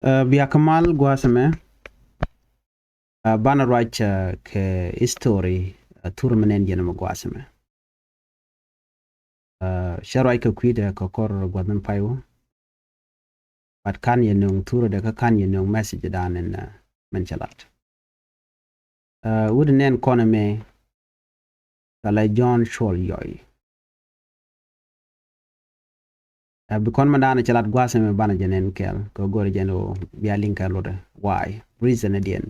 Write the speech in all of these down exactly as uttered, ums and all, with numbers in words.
Ɛ, bia kɛ mal gua̱a̱th ɛmɛ. Ɛ, banɛ ruac, ɛ, kɛ history, ɛ, thur mi nɛn yɛn ɛmɛ gua̱a̱th ɛmɛ. Ɛ, cä ruac kɛ kui̱dɛ kɛ kɔr gua̱th in pay wä. But kan yɛ nöŋ thurɛ dɛ kä kan yɛ nöŋ message dan in, ɛ, min cɛ lat. Ɛ, wut nɛn kɔn ɛmɛ, cɔalɛ John Cuɔl Yɔy. Ɛ, bi kɔn ma dan cɛ lat gua̱a̱th ɛmɛ banɛ jɛ nɛn kɛɛl kɛ go̱r jɛn ɣöö bia liŋ kɛ lotdɛ. Why? Reason ɛ diɛn.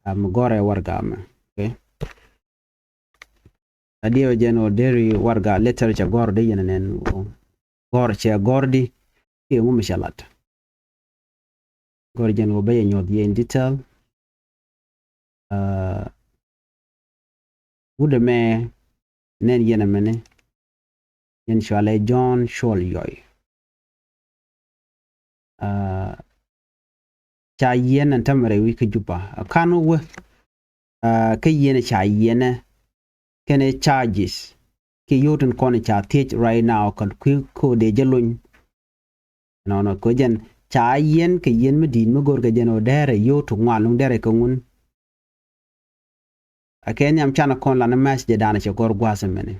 Ɛ, mi gɔrɛ warɛga mɛ. Okay. A diɛ wä jɛn ɣöö deri warɛga letter cɛ gɔr di yɛn nɛn ɣöö gɔr cɛ gɔr di kiɛ ŋu mi cɛ lat. Gɔr jɛn ɣöö bä yɛ nyuɔth yɛ in detail. Ɛ, wut ɛmɛ nɛn yɛn ɛmɛni, yɛn cɔalɛ John Cuɔl Yɔy. Ɛ, ca yiɛn ɛn tämɛ rɛy wi̱c kä Juba. Ɛ, kan wä, ɛ, kä yiɛn ca yiɛnɛ kɛnɛ charges kiɛ yio̱w tin kɔn ca thiec right now kɛ kui̱ ko̱dɛ jɛ lony. Nɔnɔ kɛ jɛn ca yiɛn kɛ yiɛn mi di̱i̱t mi go̱r kɛ jɛn ɣöö dɛrɛ yio̱w ti ŋuan luŋ dɛrɛ kɛ ŋun. Ɛ kɛ nhiam canɛ kɔn lan message jɛ danɛ cɛ gɔr gua̱a̱th ɛmɛni.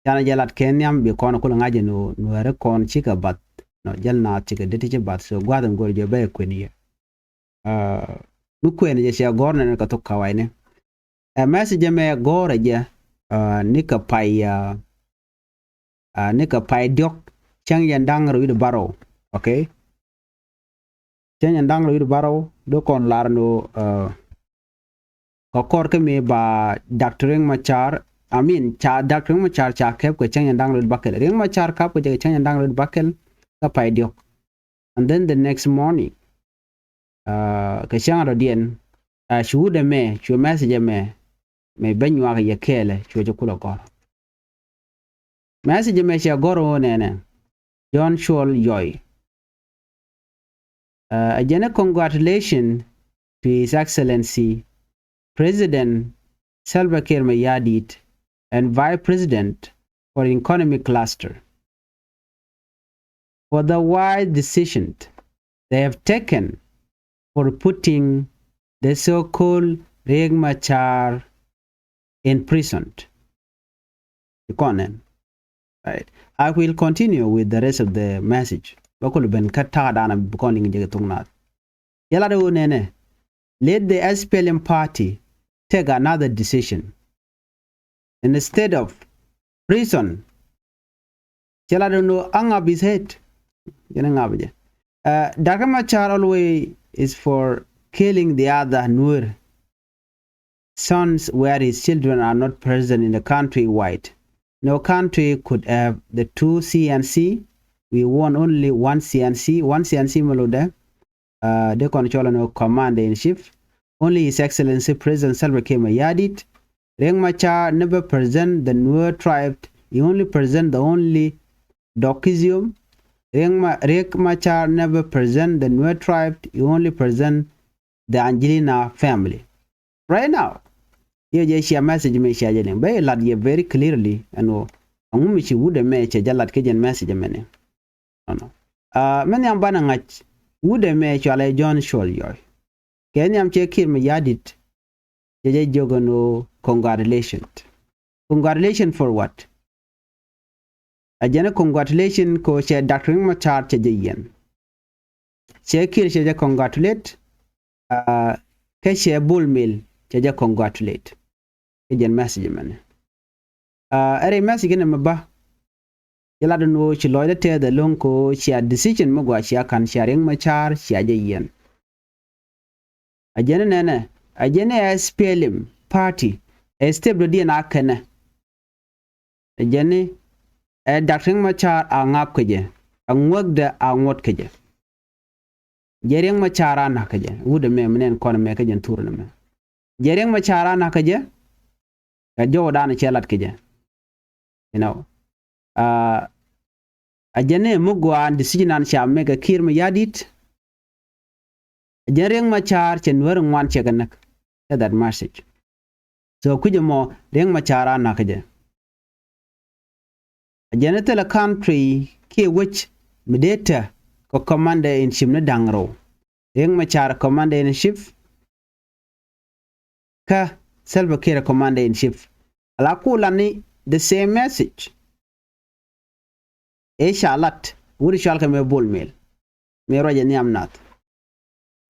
Canɛ jɛ lat kɛ nhiam bi kɔn kulɛ ŋa̱c jɛ ni ɣöö Nuɛɛri kɔn cikɛ bath. Nɔ jäl naath cikɛ dee ti ci bath. So gua̱a̱th ɛn go̱r jɛ bɛ kuɛn yɛ. Ɛ, mi kuɛn jɛ cɛ gɔr nɛn kɛ thok kawayni. Ɛ, message ɛmɛ gɔrɛ jɛ, ɛ, nikɛ pay, ɛ, ɛ, nikɛ pay diɔ̱k cäŋ yɛn da̱ŋ rɛw wi̱cdɛ bärɔw. Okay. Cäŋ yɛn da̱ŋ rɛw wi̱cdɛ bärɔw dee kɔn lar ni ɣöö, ɛ, kɛ kɔr kä mi ba Doctor Riek Machar, I mean, ca Doctor Riek Machar ca kɛp kɛ cäŋ yɛn da̱ŋ rɛw wi̱cdɛ bäkɛl. Riek Machar kap kɛ jɛ kɛ cäŋ yɛn da̱ŋ rɛw wi̱cdɛ bäkɛl kä pay diɔ̱k. And then the next morning, ɛ, kɛ cäŋ rɔ̱diɛn, ɛ, cu wut ɛmɛ, cu message ɛmɛ, mɛ ben nyuak yɛ kɛɛlɛ, cu cɛ kulɛ gɔr. Message ɛmɛ cɛ gɔr ɣöö nɛnɛ, John Cuɔl Yɔy. Ɛ, a jɛn ɛ congratulation to His Excellency President Salva Kiir Mayardit and Vice President for Economic Cluster for the wise decision they have taken for putting the so-called Riek Machar in prison. Ti kɔn nɛn. Right. I will continue with the rest of the message. Bä kul ben kä ta̱a̱ da̱a̱n a bi kɔn liŋ jɛ kɛ thok naath. Yɛ lat ɣöö nɛnɛ, let the S P L M party take another decision instead of prison. Cɛ lat ɣöö hang up his head. Jɛn ɛ ŋap jɛ. Uh, Doctor Machar always is for killing the other Nuer sons where his children are not present in the country wide. No country could have the two C N C. We want only one C N C. One C N C mi lotdɛ, uh, dee kɔn cɔl ni commander in chief. Only His Excellency President Salva Kiir Mayardit. Riek Machar never present the Nuer tribe. He only present the only Dɔkisium. Riek Ma-, Riek Machar never present the Nuer tribe. He only present the Angelina family. Right now, yɛ jɛ cia message mi cia jɛ liŋ. Bɛ lat yɛ very clearly ɛn ɣöö ɛŋu mi ci wut ɛmɛ cɛ jɛ lat kä jɛn message ɛmɛni. Nɔnɔ. Ah, mɛ nhiam banɛ ŋa̱c wut ɛmɛ cɔalɛ John Cuɔl Yɔy. Kɛ nhiam cɛ Kiir Mayardit cɛ jɛ jiök ɛn ɣöö congratulation. Congratulation for what? A jɛn ɛ congratulation kɛ ɣöö cɛ Doctor Riek Machar cɛ jɛ yiɛn. Cɛ Kiir cɛ jɛ congratulate, ah, kä cɛ Bol Mel cɛ jɛ congratulate. Kä jɛn message mɛnɛ. Ah, ɛ rɛy message inɛ mɛ ba. Ci lat ɛn ɣöö ci lɔcdä tɛth ɛlɔ̱ŋ kɛ ɣöö cia decision mi gɔaa cia ka̱n cia Riek Machar cia jɛ yiɛn. A jɛn ɛ nɛnɛ, a jɛn ɛ S P L M party, ɛ step dɔ̱diɛn a kɛnɛ. Ɛ jɛn ɛ Doctor Riek Machar a ŋap kä jɛ, a ŋuäkdɛ a ŋuɔ̱t kä jɛ. Jɛ Riek Machar a na̱k kä jɛ, wut ɛmɛ mi nɛn kɔn ɛmɛ kä jɛn thur ɛmɛ. Jɛ Riek Machar a na̱k kä jɛ, kɛ jɔwdan cɛ lat kä jɛ. You know, ah, a jɛn ɛ mi gɔaa decision an ca mɛ kɛ Kiir Mayardit. A jɛn Riek Machar cɛ Nuäär ŋuan cɛ kɛ näk. Tell that message. So kui̱c ɛmɔ Riek Machar a na̱k kä jɛ. A jɛn ɛ thilɛ country kiɛ wec mi dee te kɛ commander in chief ni da̱ŋ rɛw. Riek Machar commander in chief kä Salva Kiir commander in chief. Ala ku la ni the same message. Ëë ca lat wut cɔal kɛ mëë Bol Mel. Mëë ruacɛ nhiam nath.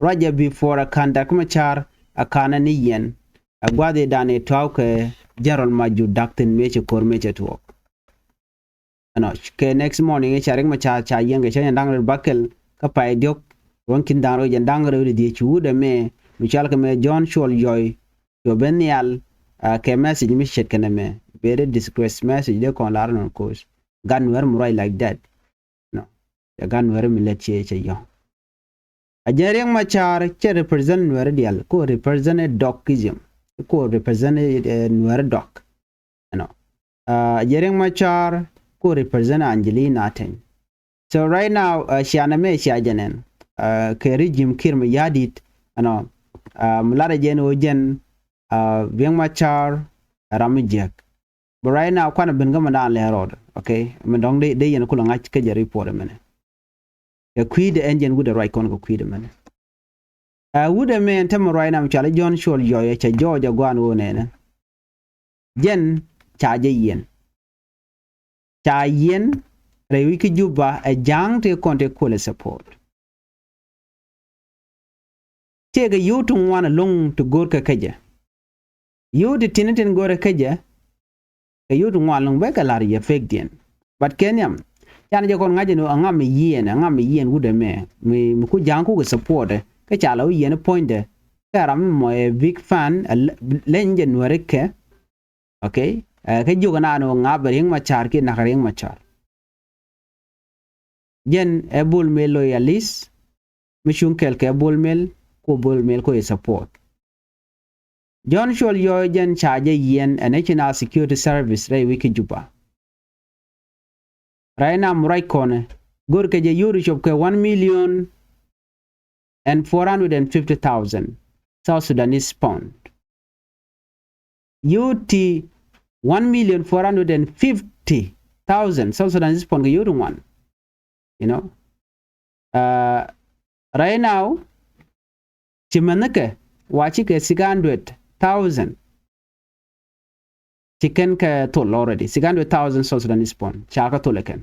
Ruacɛ before a ka̱n Dak Machar a ka̱n ni yɛn. A gua̱dhi dan ëë tuaw kɛ General Majur Dak thi̱n mëë cɛ ko̱r mëë cɛ tuɔɔk. Ɛnɔ kɛ next morning ëë ca Riek Machar ca yiɛn kɛ cä nyɛ da̱ŋ rɛw bäkɛl kä pay diɔ̱k. Ruɔ̱n ki̱n da̱ŋ rɛw jɛn da̱ŋ rɛw di dhiec cu wut ɛmɛ mi cɔal kɛ mɛ John Cuɔl Yɔy. Cu ben nhial kɛ message mi ce̱tkɛ nɛmɛ. Very disgrace message dee kɔn lar nɔn koc. Gat Nuɛr mi ruac like that. No. Cɛ gat Nuɛr mi lɛt ciɛ cɛ yɔ̱ŋ. A jɛn Riek Machar cɛ represent Nuɛr dial ko represent a dɔkism. Ko represent Nuɛr dɔk. Ɛnɔ. A jɛn Riek Machar ko represent Angelina Teny. So right now cia nɛmɛ cia jɛn ɛn kɛ regime Kiir mi ya̱di̱t. Ɛnɔ. Mi lat a jɛn ɣöö jɛn Riek Machar ram mi jiäk. But right now kuanɛ ben kä mɛ daan lɛ rɔɔd. Okay, mɛ dɔ̱ŋ dee yɛn kulɛ ŋa̱c kä jɛ report mɛnɛ. Kɛ kui̱dɛ ɛn jɛn wut ɛ ruac kɔn kɛ kui̱dɛ mɛnɛ. Ɛ wut ɛmɛ ɛn tämɛ ruac nam cɔal John Cuɔl Yɔy ɛ cɛ jɔɔc ɛ guan woo nɛnɛ. Jɛn ca jɛ yiɛn. Ca yiɛn rɛy wi̱c kä Juba ɛ ja̱a̱ŋ tëë kɔn tëë kuɔlɛ support. Tëëkɛ yio̱w ti ŋuan ɛlɔ̱ŋ ti go̱o̱rkɛ kä jɛ. Yio̱w ti tin tin go̱o̱rkɛ kä jɛ. Kɛ yio̱w ti ŋuan ɛlɔ̱ŋ bɛ kɛ la̱r yɛ pekdiɛn. But kɛ nhiam can jɛ kɔn ŋa̱c ɛn ɣöö ɛŋa mi yiɛn, ɛŋa mi yiɛn wut ɛmɛ mi ku ja̱a̱ŋ kukɛ support ɛ kä ca la wä yiɛn puɔ̱nydɛ. Kɛ ram mi mɔ ɛ big fan leny jɛ Nuɛri kɛ. Okay. Kä jiök ɛn an ɣöö ŋa̱p ɛ Riek Machar kiɛ nak ɛ Riek Machar. Jɛn ɛ Bol Mel loyalist mi cuŋ kɛl kɛ Bol Mel ku Bol Mel ku ɛ support. John Cuɔl Yɔy jɛn ca jɛ yiɛn ɛ National Security Service rɛy wi̱c kä Juba. Right now mi ruac kɔnɛ go̱rkɛ jɛ yio̱w ti cop kɛ one million and four hundred and fifty thousand South Sudanese pound. Yio̱w ti one million four hundred and fifty thousand South Sudanese pound kɛ yio̱w ti ŋuan. You know. Right now ci mɛnhikɛ wa cikɛ six hundred thousand. Ci kɛn kɛ thol already, six hundred thousand South Sudanese pound ca kä thol ɛ kɛn.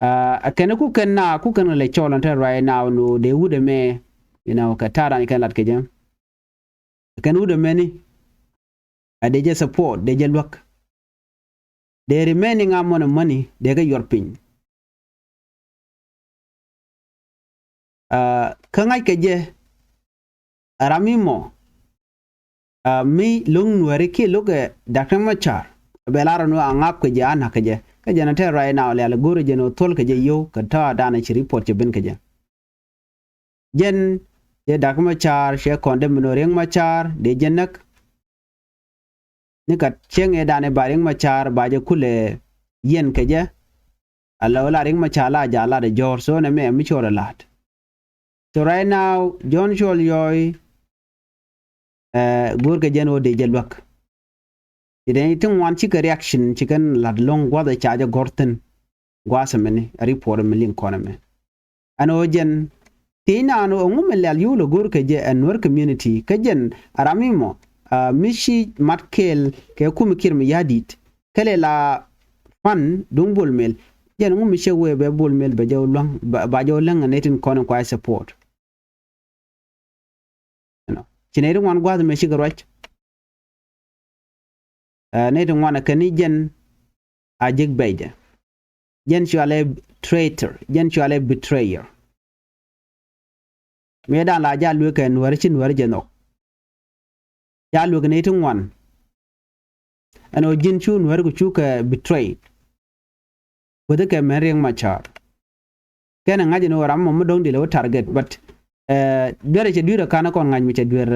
Ɛ kɛn ku kɛn na ku kɛn lɛ cɔl ɛn te right now ni ɣöö dee wut ɛmɛ, you know, kɛ ta̱a̱ dan kɛn lat kɛ jɛ. Ɛ kɛn wut ɛmɛni a dee jɛ support, dee jɛ luäk. Dee remaining amount of money dee kɛ yuɔr piny. Kä ŋa̱ckɛ jɛ ram mi mɔ mi lo̱ŋ Nuɛri kiɛ lo̱kɛ Dak Riek Machar bɛ lar ɛn ɣöö a ŋa̱p kɛ jɛ a na̱k kɛ jɛ. Kä jɛn a te right now lial go̱o̱rɛ jɛn ɣöö thuɔ̱l kɛ jɛ yio̱w kɛ ta̱a̱ dan ci report cɛ ben kɛ jɛ. Jɛn cɛ Dak Machar cɛ kɔn dee mi nɔ Riek Machar dee jɛ näk. Ni kat cieŋ ëë dan ëë ba Riek Machar ba jɛ kulɛ yiɛn kɛ jɛ. A la wä la Riek Machar la ja lat ɛ jɔ̱ɔ̱r so nɛ mɛ mi cɔɔr ɛ la̱t. So right now John Cuɔl Yɔy ɛ go̱o̱rkɛ jɛn ɣöö dee jɛ luäk. Ci dee ti ŋuan cikɛ reaction ci kɛn la̱t lo̱ŋ gua̱th ɛ ca jɛ gɔ̱r thi̱n. Gua̱a̱th ɛmɛni a report ɛmɛ liŋ kɔn ɛmɛ. Ɛn ɣöö jɛn thiec naan ɣöö ɛŋu mi lial yio̱w lɛ go̱o̱r kɛ jɛ ɛ Nuer community kä jɛn a ram mi mɔ mi ci mat kɛɛl kɛ kumi Kiir mi ya̱di̱t. Kɛ lɛ la fan duŋ Bol Mel jɛn ɛŋu mi cɛ wee bɛ Bol Mel bɛ jɛ luäŋ ba jɛ läŋ ɛ nɛy tin kɔn in kua support. Ci nɛy ti ŋuan gua̱th mɛ cikɛ ruac. Nɛy ti ŋuan ɛ kɛn ni jɛn a jek bɛcdɛ. Jɛn cualɛ traitor, jɛn cualɛ betrayer. Mëë dan la ja luek kɛ Nuäri ci Nuäri jɛ nhɔk. Ja luek nɛy ti ŋuan. Ɛn ɣöö ji̱n cu Nuäri ku cukɛ betray. Kuäthi kɛ mɛn Riek Machar. Kɛn ɛ ŋa̱c ɛn ɣöö ram mɔ mi dɔ̱ŋ dil ɛ wä target but duer ɛ cɛ dui̱r ɛ ka̱n ɛ kɔn ŋa̱c mi cɛ duer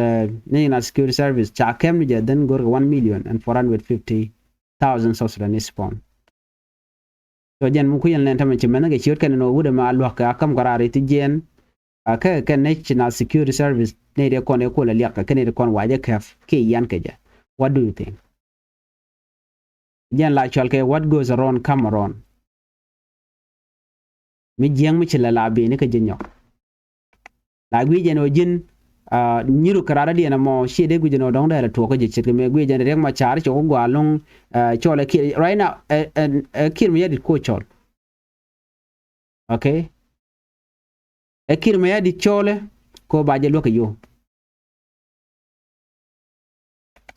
National Security Service ca kɛm ni jɛ dhän go̱rkɛ one million and four hundred fifty thousand South Sudanese pound. So jɛn mi kui̱ yɛn lɛn tämɛ ci mɛnh kɛ ciöt kɛn ɛn ɣöö wut ɛmɛ a luäk kɛ a käm kɛ raar i̱ thi jiɛɛn. A kɛ kɛ National Security Service nɛy dee kɔn ɛ kuɔl ɛ liak kɛ kɛ nɛy dee kɔn wacɛ kɛp kiɛ yian kɛ jɛ. What do you think? Jɛn la cual kɛ what goes around come around. Mi jiäŋ mi ci lɛ la beni kä ji̱ nyɔk. La guic jɛn ɣöö ji̱n, ah, nyiru kɛ rat adiɛn ɛmɔ ciɛ dee guic jɛn ɣöö dɔ̱ŋ dee lɛ tuɔɔk kä ji̱ ce̱tkɛ mëë guic jɛn Riɛk Macar cɛ wä gɔaa ɛlɔ̱ŋ, ah, cɔl ɛ Kiir. Right now, ɛ, ɛ, ɛ Kiir Mayardit kuɔ cɔl. Okay? Ɛ Kiir Mayardit cɔlɛ kɛ ɣöö ba jɛ luäk kɛ yio̱w.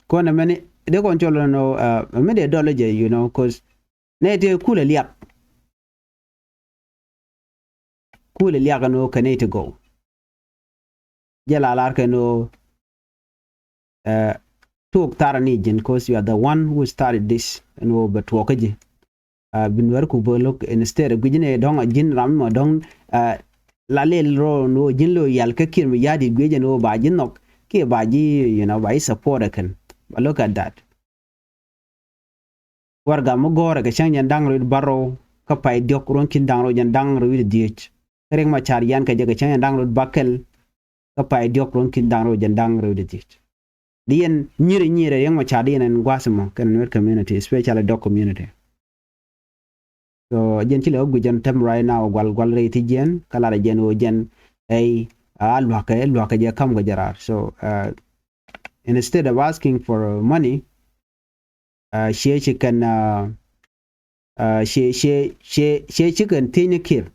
Kɔn ɛmɛni dee kɔn cɔl ɛn ɣöö, ah, mi dee dɔl jɛ, you know, 'cause nɛy ti kulɛ liak. Kulɛ liak ɛn ɣöö kɛ nɛy ti gɔw. Jɛ la lar kɛ ɛn ɣöö, eh, tuɔɔk thar ni ji̱n, 'cause you are the one who started this, ɛn ɣöö bɛ tuɔɔk kä ji̱. Ah, bi Nuɛr ku bä lo̱k instead guic ni dɔ̱ŋ a ji̱n ram mɔ dɔ̱ŋ, ah, la lɛl rɔ ɛn ɣöö ji̱n lo yal kä Kiir Mayardit guic ɛn ɣöö ba ji̱ nhɔk kiɛ ba ji̱, you know, ba ji̱ support ɛ kɛn. But look at that. Warɛga mi gɔ̱rɛ kɛ cäŋ jɛn da̱ŋ rɛw wi̱cdɛ bärɔw kä pay diɔ̱k ruɔ̱n ki̱n da̱ŋ rɛw jɛn da̱ŋ rɛw wi̱cdɛ dhieec. Kä Riɛk Macar yian kɛ jɛ kɛ cäŋ jɛn da̱ŋ rɛw wi̱cdɛ bäkɛl kä pay diɔ̱k ruɔ̱n ki̱n da̱ŋ rɛw jɛn da̱ŋ rɛw wi̱cdɛ dhieec. Di yɛn nyiri nyiri Riɛk Macar di yɛn ɛn gua̱a̱th ɛmɔ kɛnɛ Nuer community, especially Dɔk community. So jɛn ci lɛ wä guic jɛn tɛm right now gual gual rɛy ti jiɛn kä lar jɛn ɣöö jɛn ɛ a lua̱kɛ lua̱kɛ jɛ ka̱m kɛ jɛ raar. So, uh, instead of asking for, uh, money, uh, ciɛ ci kɛn, uh, uh, ciɛ, ciɛ, ciɛ, ciɛ ci kɛn thiec ni Kiir.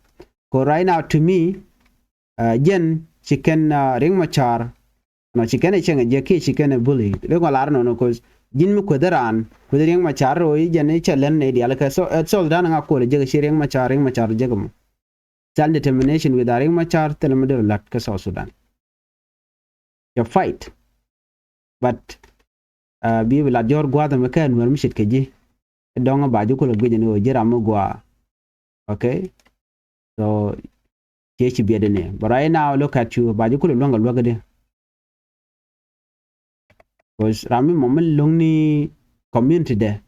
'Cause right now to me, uh, jɛn ci kɛn, uh, Riɛk Macar. Nɔ ci kɛn ɛ cieŋ ɛ jɛ kiɛ ci kɛn ɛ bully. Dee kɔn lar nɔnɔ 'cause ji̱n mi kueth raan, kueth Riɛk Macar rɔ i̱ jɛn i̱ cɛ lɛn nɛy diaal kɛ. So, uh, South Sudan ŋa kuɔl ɛ jek ɛ ci Riɛk Macar, Riɛk Macar jek ɛmɔ. Self determination with a Riɛk Macar thilɛ mi dee lat kä South Sudan. Cɛ fight. But, uh, bi bi lat jɔ̱ɔ̱r gua̱a̱th ɛmɛ kɛ Nuɛr mi ce̱tkɛ ji̱. Dɔ̱ŋ ba ji̱ kulɛ guic ni ɣöö ji̱ ram mi gɔaa. Okay? So, ciɛ ci biɛt ni. But right now, look at you. Ba ji̱ kulɛ luäŋ kɛ luäk di. 'Cause ram mi mɔ mi lo̱ŋni community dɛ.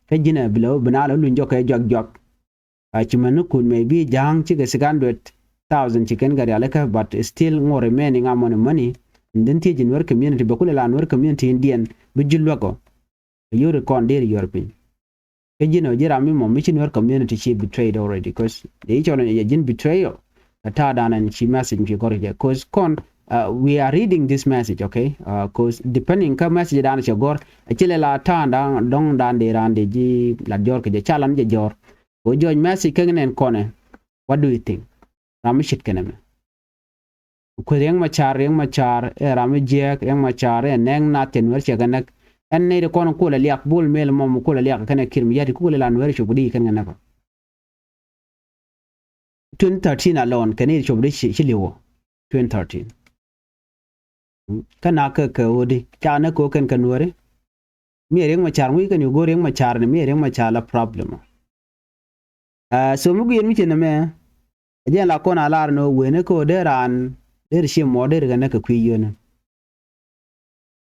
Kä ji̱n ɛ bi lɛ wä bi na lɛ luny jɔk kɛ juak juak. A ci män ni kun maybe ja̱a̱ŋ cikɛ six hundred thousand ci kɛn kɛ rialikä, but still ŋot remaining amount of money. And then thiec ji̱ Nuer community bɛ kulɛ la Nuer community in diɛn bi ji̱ luäk ɔ. Yori kɔn deri yuɔr piny. Kä ji̱n ɔ ji̱ ram mi mɔ mi ci Nuer community ci betrayed already, 'cause dee cɔl ni yɛ ji̱n betrayal. Ɛ ta̱a̱ dan ɛn ci message mi ci gɔr jɛ, 'cause kɔn, uh, we are reading this message, okay? Uh, 'cause depending kä message dan cɛ gɔr, a ci lɛ la ta̱a̱ dan dɔ̱ŋ dan dee ran dee ji̱ lat jɔr kɛ jɛ, ca lan jɛ jɔr. Kɛ jɔc message kä nɛn kɔnɛ, what do you think? Ram mi ce̱tkɛ nɛmɛ. Kueth Riɛk Macar, Riɛk Macar ɛ ram mi jiääk, Riɛk Macar ɛ nɛk nath cɛ Nuɛr cɛ kɛ näk. Ɛn nɛy ti kɔn kulɛ liak, Bol Mel mɔ mi kulɛ liak kɛnɛ Kiir Mayardit, kulɛ la Nuɛr cop di kɛn kɛ näk ɔ. Twenty thirteen alone kɛ nɛy ti cop di ci, ci li̱w ɔ. Twenty thirteen. Kä na kä kɛ ɣöö di ca näk kɛ ɣöö kɛn kɛ Nuääri. Mi ɛ Riɛk Macar ŋuc kɛn yu go̱o̱r Riɛk Macar ni mi ɛ Riɛk Macar la problem ɔ. Ah, so mi gui̱i̱r mi ci nɛmɛ, ɛ jɛn la kɔn a lar ni ɣöö wen ni kä ɣöö dee raan dee ri ci mɔ dee ri kɛ näk kɛ kui̱ yio̱o̱ni.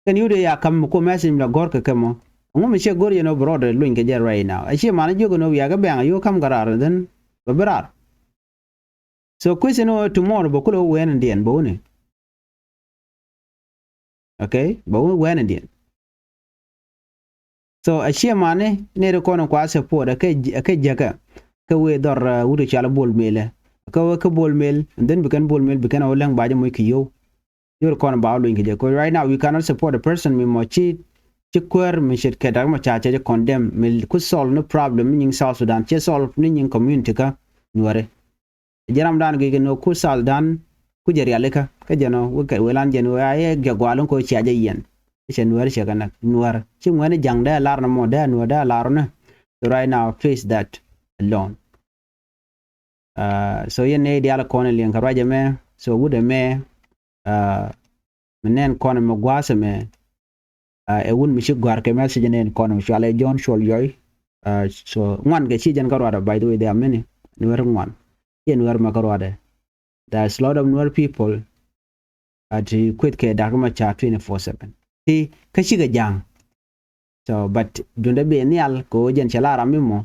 Kɛn yio̱w dee ya ka̱m mi kuɔ message mi la gɔ̱r kɛ kɛ mɔ. Ɛŋu mi ciɛ go̱r yɛn ɣöö bi rɔɔdɛ luny kɛ jɛ right now? Ɛ ciɛ man jiök ɛn ɣöö wiakä bɛ̈ŋ a yio̱w ka̱m kɛ raar, and then bɛ bi raar. So question ɣöö tomorrow bɛ kulɛ wä wɛɛn in diɛn bɛ wuni. Okay, bɛ wä wɛɛn in diɛn. So a ciɛ mani nɛy ti kɔn kua support a kɛ, a kɛ jäkä. Kɛ wee dhɔr, uh, wut kɛ cɔal Bol Mel ɛ. Kɛ wee kɛ Bol Mel, and then bi kɛn Bol Mel bi kɛn a wä läŋ ba jɛ moc kɛ yio̱w. Yio̱w kɔn ba wä luny kɛ jɛ. 'Cause right now we cannot support a person mi mɔ ci, ci kuäär mi ce̱tkɛ Riɛk Macar cɛ jɛ condemn mi ku solve ni problem ni nyiŋ South Sudan, cɛ solve ni nyiŋ community kä Nuääri. Ji̱ ram dan guic kɛ ni ɣöö ku South Sudan ku jɛ rialikä. Kä jɛn ɔ wekɛ wee lan jɛn ɣöö a yɛ gɛ gua̱a̱l in kɛ ɣöö cia jɛ yiɛn. Cɛ Nuääri cɛ kɛ näk Nuäär. Ci ŋuɛ̈ni ja̱ŋ dee lar ni mɔ dee Nuäär dee lar ni. So right now face that alone. Uh, so yɛn nɛy diaal kɔn in liɛŋ kɛ ruac ɛmɛ. So wut ɛmɛ, uh, mi nɛn kɔn ɛmɛ gua̱a̱th ɛmɛ. Uh, ɛ wun mi ci gɔ̱a̱r kɛ message nɛn kɔn ɛmɛ cɔalɛ John Cuɔl Yɔy. Uh, so ŋuan kɛ ci jɛn kä ruaadɛ, by the way, there are many. Nuɛr ŋuan. Ciɛ Nuɛr mɛ kä ruaadɛ. There's a lot of Nuer people. Ati kueth kɛ Riɛk Macar twenty four seven. Ti kä cikɛ ja̱a̱ŋ. So but duundɛ ben nhial kɛ ɣöö jɛn cɛ la ram mi mɔ,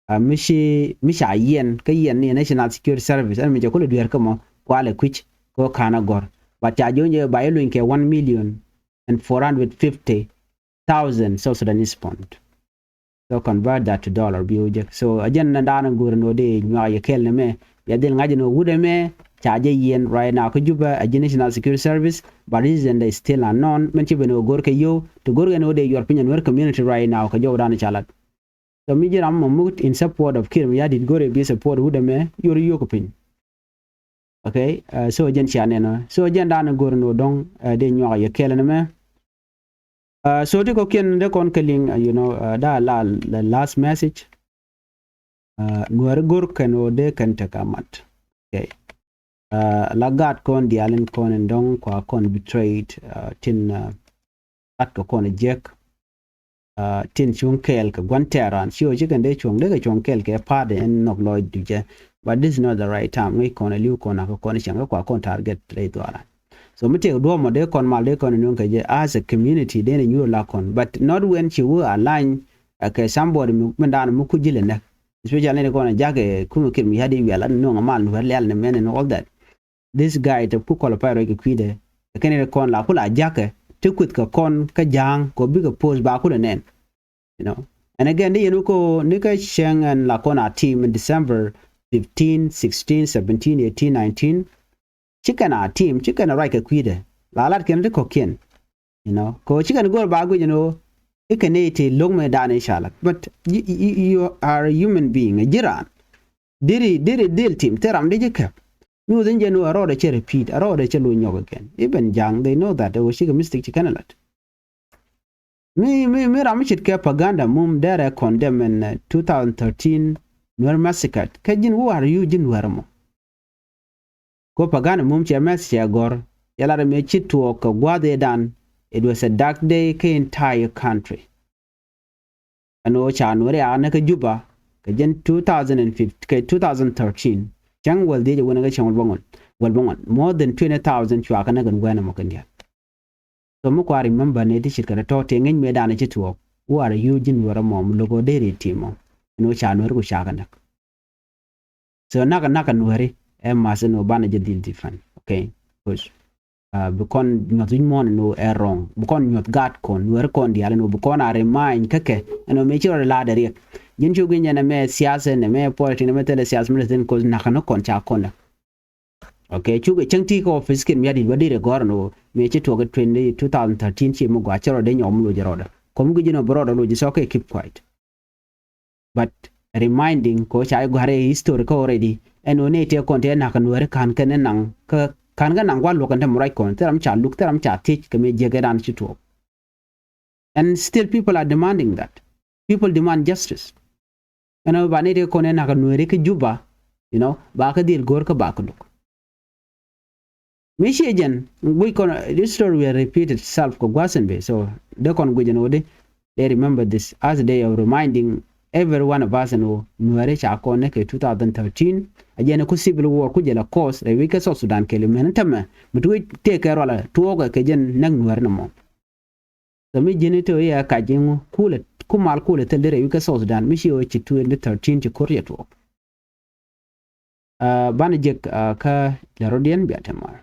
ah, mi ci, mi ca yiɛn kä yiɛn ni National Security Service, ɛn mi cɛ kulɛ dueer kä mɔ kualɛ kui̱c kɛ ɣöö ka̱n a gɔ̱r. But ca jo̱o̱ny jɛ ba jɛ luny kɛ one million and four hundred fifty thousand South Sudanese pound. So convert that to dollar bi wä jek. So a jɛn na da̱a̱n go̱o̱r ni wä dee nyuak yɛ kɛl ni mɛ. Bia dhil ŋa̱c ɛn ɣöö wut ɛmɛ ca jɛ yiɛn right now kä Juba, a ji̱ National Security Service, but reason they still unknown. Mɛn ci ben ɣöö go̱r kɛ yio̱w ti go̱r kɛn ɣöö dee yuɔr piny a Nuer community right now kɛ jɔwdan ca lat. So mi ji̱ ram mɔ muk in support of Kiir Mayardit, go̱r ɛ bi support wut ɛmɛ, yuɔr yio̱w kɛ piny. Okay, uh, so jɛn cia nɛn ɔ. So jɛn dan go̱r ni wä dɔŋ, uh, dee nyuak yɛ kɛɛl ni mɛ. Uh, so ti kɔkiɛn dee kɔn kɛ liŋ, uh, you know, uh, da la, la last message. Uh, Nuɛri go̱r kɛn wä dee kɛn tek a mat. Okay. Uh, la gaat kɔn diaal in kɔn in dɔŋ kua kɔn betrayed, uh, tin, uh, lat kɛ kɔn jiɛk. Uh, tin cuŋ kɛɛl kɛ gua̱n tɛɛr ran. Ci ɣöö ci kɛn dee cuɔ̱ŋ dee kɛ cuɔ̱ŋ kɛɛl kɛ pa̱a̱t in nhɔk lɔc ducɛ. But this is not the right time. Ŋäc kɔn a li̱w kɔn a kɛ kɔn cäŋ kä kua kɔn target rɛy dhuaaran. So mi tëëk duɔ̱ɔ̱p mɔ dee kɔn mal dee kɔn a nuɔ̱ŋ kɛ jɛ as a community dee ni nyuur la kɔn. But not when ci wä a lany, uh, kɛ somebody mi, mi daan mi kuc ji̱ lɛ näk. Especially ni kɔn a ja̱k ɛ kumɛ Kiir Mayardit wiɛl a nuɔ̱ŋ a mal nuɛr lial ni mɛn and all that. This guy te ku qualify rɔy kɛ kui̱dɛ. Kɛn ni kɔn la ku la ja̱kɛ ti kueth kɛ kɔn kä ja̱a̱ŋ kɔ bikɛ post ba ku lɛ nɛn. You know. And again, ni yɛn wä ko ni kä cäŋ ɛn la kɔn a team in December fifteen, sixteen, seventeen, eighteen, nineteen. Ci kɛn a team, ci kɛn a ruac kɛ kui̱dɛ. La lat kɛn ti kɔ̱kiɛn. You know, kɛ ɣöö ci kɛn go̱o̱r ba guic ɛn ɣöö i̱ kɛn nɛy ti lo̱k mëë da̱a̱n i̱ ca lat. But you, you, you are a human being, a ji̱ raan. Diri, diri dhil tim, thil ram di ji̱ kɛp. Nyuuth in jɛn ɣöö a rɔɔdɛ cɛ repeat, a rɔɔdɛ cɛ lo̱c nyɔk again. Even ja̱a̱ŋ, they know that, ɣöö cikɛ mistake ci kɛn ɛ lat. Mi, mi, mi ram mi ce̱tkɛ propaganda mum derɛ condemn in, uh, two thousand thirteen Nuer massacre. Kä ji̱n who are you ji̱n Nuer mɔ? Ko propaganda mum cɛ message cɛ gɔ̱r. Yɛ lat ɛmɛ ci tuɔɔk kɛ gua̱a̱th ëëdan. It was a dark day kä entire country. Ɛn ɣöö ca Nuɛri a näk kä Juba kɛ jɛn two thousand and fifteen kɛ two thousand thirteen. Cäŋ wäl dhiec ɛ wänä kä cäŋ wäl bäŋuan, wäl bäŋuan. More than twenty thousand cua kɛ näk ɛn gua̱a̱th ɛmɔ kɛn diaal. So mi kua remember ni ti ce̱tkɛ tɔ̱ tëë ŋäc mëëdan ci tuɔɔk. Who are you ji̱n Nuɛr ɛmɔ mi lo̱k ɣöö dee ri tim ɔ? Ɛn ɣöö ca Nuɛri ku ca kɛ näk. So nakä, nakä Nuɛri ɛ ma̱th ɛn ɣöö banɛ jɛ dhil defend. Okay. Because, uh, bi kɔn nyuɔth wi̱c muɔ̱ɔ̱n ɛn ɣöö ɛ wrong. Bi kɔn nyuɔth gaat kɔn, Nuɛri kɔn diaal ɛn ɣöö bi kɔn a remind kä kɛ ɛn ɣöö mëë ci rɔ la̱a̱dɛ riɛk. Ji̱n cu gui̱ny ɛn ɛmɛ siasa, ɛn ɛmɛ politics, ɛn ɛmɛ thilɛ siasa mi lɛ thi̱n, 'cause nakä ni kɔn ca kɔn näk. Okay, cukɛ cäŋ ti kä office Kiir Mayardit wä dirɛ gɔ̱r ɛn ɣöö mëë ci tuɔɔk kä twenty, two thousand thirteen ci mi gɔaa cä rɔɔdɛ nyɔk mi loc rɔɔdɛ. Kɔm guic ɛn ɣöö bi rɔɔdɛ loc, it's okay, keep quiet. But reminding kɛ ɣöö ca i̱ gɔ̱a̱r ɛ history kä already. Ɛn ɣöö nɛy tëë kɔn tëë na̱k kɛ Nuɛri ka̱n kɛn ɛ naŋ kä, ka̱n kɛ naŋ gua̱a̱th luɔ̱k kɛn te mi ruac kɔn, thil ram ca luk, thil ram ca thiec kɛ mëë jiäk ëëdan ci tuɔɔk. And still people are demanding that. People demand justice. Ɛn ɣöö ba nɛy tëë kɔn ɛ na̱k kɛ Nuɛri kä Juba, you know, ba kɛ dhil go̱o̱r kä ba kɛ luk. Mi ciɛ jɛn, guic kɔn, this story will repeat itself kɛ gua̱a̱th in bɛ. So dee kɔn guic ɛn ɣöö di, they remember this as a day of reminding every one of us ɛn ɣöö Nuɛri ca kɔn ni kɛ two thousand thirteen. A jɛn ku civil war ku jɛ la cause rɛy wec kä South Sudan kɛɛli mɛn tämɛ. Mi ti wec tëëkɛ rualɛ tuɔɔkɛ kɛ jɛn näk Nuɛri ni mɔ. So mi ji̱n i̱ te ɣöö yɛ kac iŋu kulɛ, ku mal kulɛ thil di rɛy wi̱c kä South Sudan mi ci ɣöö ci twenty thirteen ci ko̱r yɛ tuɔɔk. Uh, banɛ jek, uh, kä lɛ rɔ̱diɛn bia te mal.